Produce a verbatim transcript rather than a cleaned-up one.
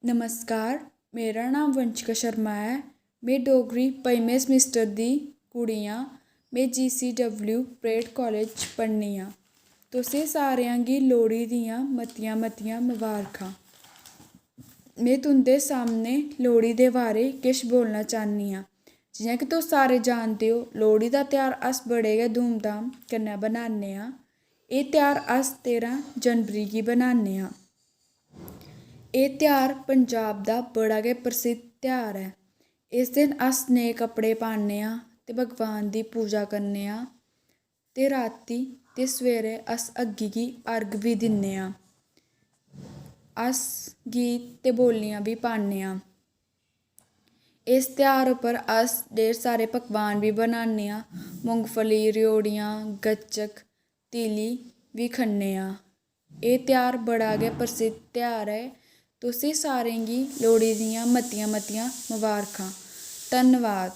नमस्कार, मेरा नांऽ वंशिका शर्मा ऐ। में डोगरी पंजमें semester दी कुड़ी आं। में G C W parade college च पढ़नी आं। तुसें सारेआं गी लोह्ड़ी दियां मतियां मतियां मबारखां। में तुं'दे सामनै लोह्ड़ी दे बारै किश बोलना चाह्न्नी आं। जि'यां कि तुस सारे जानदे ओ, लोह्ड़ी दा ध्यार अस बड़े गै धूमधाम कन्नै बनान्ने आं। एह् ध्यार अस तेरां जनवरी गी बनान्ने आं। एह् ध्यार पंजाब दा बड़ा गै प्रसिद्ध ध्यार ऐ। इस दिन अस नए कपड़े पान्ने आं ते भगवान दी पूजा करने आं ते रातीं ते सवेरै अस अग्गी गी अर्घ बी दिन्ने आं। अस गीत ते बोलियां बी पान्ने आं। इस ध्यार उप्पर अस ढेर सारे पकवान बी बनान्ने आं। मुंगफली, रेओड़ियां, गच्चक, तिली बी खन्ने आं। एह् ध्यार बड़ा गै प्रसिद्ध ध्यार ऐ। तुसें सारें गी लोह्ड़ी दियां मतियां मतियां मबारखां। धन्नवाद।